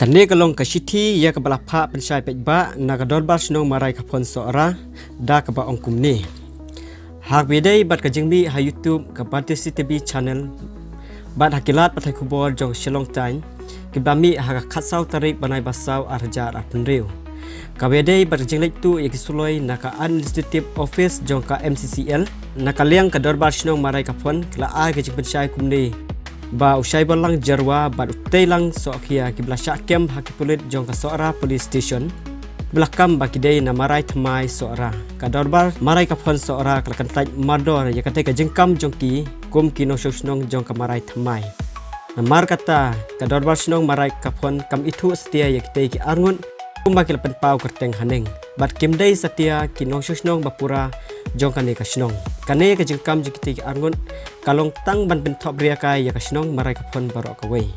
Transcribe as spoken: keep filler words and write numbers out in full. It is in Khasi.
Kane ka long ka shithi ïa kaba la phah pynshai paidbah na ka Dorbar Shnong Marai Kaphon Sohra, da kaba ong kumne. Ha kaba ïadei bad ka jingmih ha YouTube ka Bantesi T V channel bad ha ki lad pathai khubor jong Shillong Times, kiba mih ha ka khatsaw tarik bnai ba saw ar hajar arphew hynriew. Kaba ïadei bad ka jingleit tuh ïa ki suloi na ka Administrative Office jong ka M C C L, na ka liang ka Dorbar Shnong Marai Kaphon ka la ai ka jingpynshai kumne ba u Shaibol Lang Jarwa bad u Teilang Sohkhia kiba la shah kem ha ki pulit jong ka Sohra Police Station, kiba la kam ba ki dei na Marai Thymmai Sohra. Ka Dorbar Marai Kaphon Sohra ka la kyntait mardor ïa katei ka jingkam jong ki kum ki nongshong shnong jong ka Marai Thymmai. Namar kata, ka Dorbar Shnong Marai Kaphon kam ithuh satia ïa kitei ki arngut kumba ki la pynpaw kyrteng haneng. Bad kim dei satia ki nongshong shnong ba pura jong kane ka shnong. Kane ka jingkam jong kitei ki arngut ka long tang ban pynthop ria kai ïa ka shnong Marai Kaphon baroh kawei.